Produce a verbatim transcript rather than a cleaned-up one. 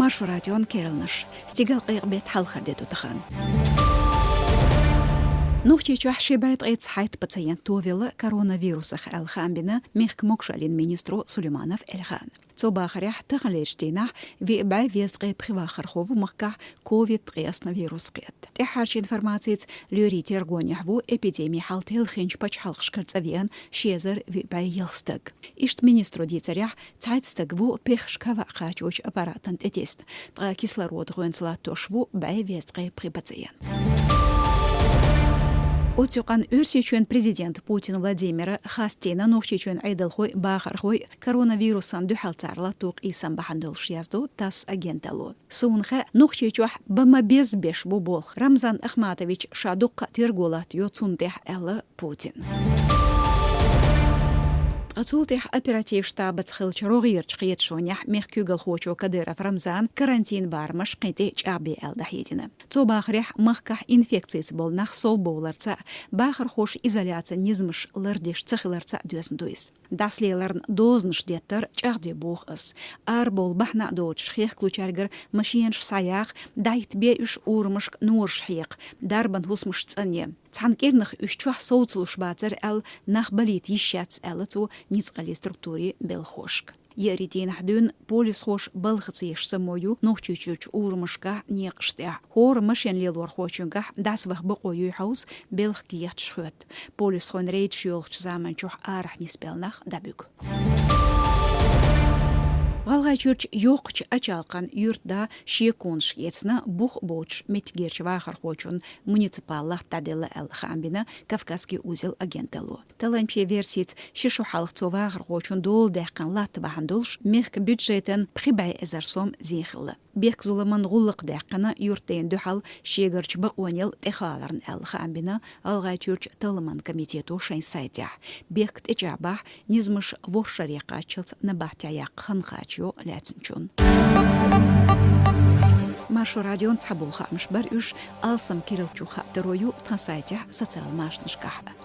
Маршо радион керланаш. Стигал къекъбет хьалхар де ду тахан. Нохчийчохь ши бӀе ткъе цхьайтта пациент товелла коронавирусах аьлла хаам бина мехка могушаллин министро Сулейманов Эльхан. Цо бахарехь, таханлерчу дийнахь виъ бӀе везткъе пхи вахархо ву махкахь ковид ткъаьсна вирус кхетта. ТӀаьххьарчу информацица, лоьрийн тергонехь ву эпидеми хьал телхинчу пачхьалкхашкара цӀа веана ши эзар виъ бӀе ялх стаг. Иштта министро дийцарехь, цхьайтта стаг ву пехаш кава кхачочу аппаратан тӀе тесна, ткъа кислорода гӀоьнца латтош ву бӀе везткъе пхи пациент. Оцу юкъанна Оьрсийчоьнан президента Путин Владимира хастийна нохчийчоьнан Ӏедалхой, бахархой коронавирусан дуьхьал цара латто къийсам бахьана долуш, яздо ТАСС агенталло. Суна хаьа, Нохчийчохь бан ма-безза беш бу болх, Рамзан Ахматович ша дуккха а терго латтайо цунна тӀехь, аьлла Путина. Ткъа цул тӀаьхьа оператив штабаца хиллачу рогӀерачу кхеташонехь мехкан куьйгалхочо Кадыров Рамзана карантин барамаш кхин тӀе чӀагӀбе аьлла дӀахьедина. Цо бахарехь, махкахь инфекцица болу нах совбовларца а, бахархоша изоляцин низамаш лардеш ца хиларца а доьзна ду иза. ДӀасалеларна дозанаш деттар чӀагӀде боху ас. Арабовла бахьана а доцуш, хехкалучаьргара машенаш схьаяха, дӀахӀиттабе уьш урамашка, нораш хьекха, дарбан хӀусамаш цӀанъе. Цхьана кӀирнах уьш чохь совцалуш бацара аьлла, нах балийта йиш яц, аьлла цо ницкъаллин структурийн белхахошка. Еарин дийнахь дуьйна полисхоша балхаца еш само ю Нохчийчуьрчу урамашкахь, некъаш тӀехь. ХӀора машен лелорхочуьнгахь дӀасаваха бакъо юй хьовса, белхан кехаташ хоьтту. Полисхойн рейдаш йолхучу заманчохь арахь нисбелла нах дӀабуьгу. ГӀалгӀайчуьрчу Йоккхачу Ачалкхан юьртда шеконаш эцна бух боцуш меттигерчу вахархочун муниципал латта дӀаделла аьлла хаам бина Кавказский узел агенталло. Талламчийн версица, ши шо хьалха цо вахархочун дола даьккхина латта бахьана долуш мехкан бюджетан пхи бӀе эзар сом зен хилла. Бехк-зуламан гӀуллакх даьккхина юьртдайна дуьхьал шегарчу бакъонел тӀехаларна аьлла хаам бина ГӀалгӀайчуьрчу талламан комитето шайн сайтехь. Бехк тӀечӀагӀбахь, низамаш ворхӀ шаре кхаччалц набахтехь яккха хан кхачайо лаьцначунна. Маршо радион цхьаболу хаамаш бара уьш, алсам кираллачух хаттаро ю тхан сайтехь, социал машанашкахь а.